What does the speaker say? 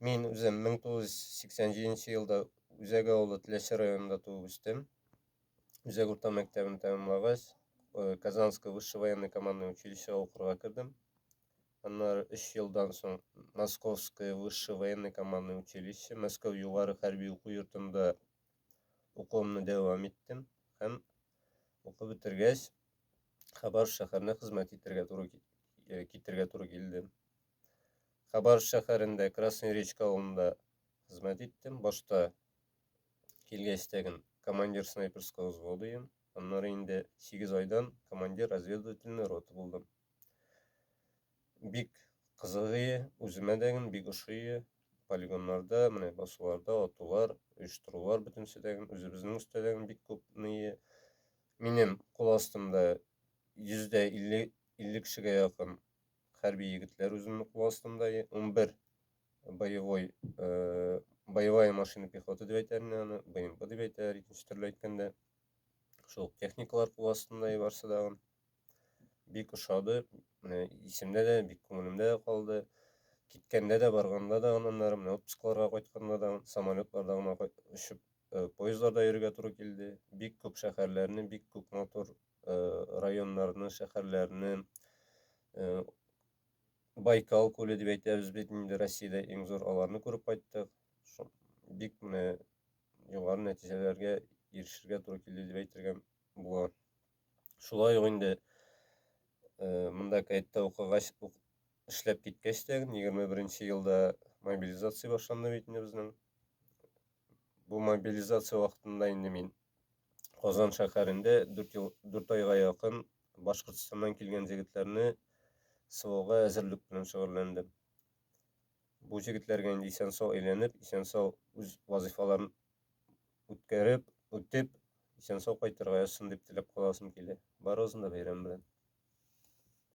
Мин үзем 1987 елда Үзәк авылы Теләче районында туып үстем. Үзәк урта мәктәбен тәмамлагач, Казанское высшее военное командное училищега укырга кердем. Аннары өч елдан соң Московское высшее военное командное училище, Мәскәү югары хәрби уку йортында укуымны дәвам иттем һәм укып бетергәч, Хабаровск шәһәренә хезмәт итәргә туры китергә туры килде. Хабаровск шәһәрендә Красная Речка авылында хезмәт иттем. Башта килгәч тәген командир снайперского взвода идем. Аннары инде 8 айдан командир разведывательной роты булдым. Бик кызык ие, үземә дә бик ошый ие. Полигоннарда, менә басуларда атулар, оештырулар бөтенесе дә үзебезнең өстә дә бик күп ние. Минем кул астымда 150 50 кешегә якын хәрби егетләр үземнең кул астымда. 11 боевой боевая машина пехоты дип әйтәр инде аны, БМП дип әйтәләр икенче төрле әйткәндә. Шул техникалар кул астында барсы да. Бик ошады. Менә исемдә дә, бик күңелемдә дә калды. Киткәндә дә, барганда да, аннары менә отпускларга кайтканда да, самолетларда гына очып, поездларда йөрергә туры килде. Бик күп шәһәрләрне, бик күп матур районнарны, шәһәрләрне, Байкал күле дип әйтәбез бит инде, Россиядә иң зур, аларны күреп кайттык. Бик менә югары нәтиҗәләргә ирешергә туры килде дип әйтергә була. Шулай ук инде монда кәйтта укыгач, эшләп киткәч тә, 21 елда мобилизация башланды бит инде безнең. Бу мобилизация вакытында инде мин Казан шәһәрендә 4 ел, 4 айга якын Башкортстаннан килгән җегетләрне СВОга әзерлек белән шөгыльләндем. Бу җегетләргә инде исән-сау әйләнеп, исән-сау үз вазифаларын үткәреп, үтеп, исән-сау кайтырга язсын дип теләп каласым килә. Барыгызны да бәйрәм белән.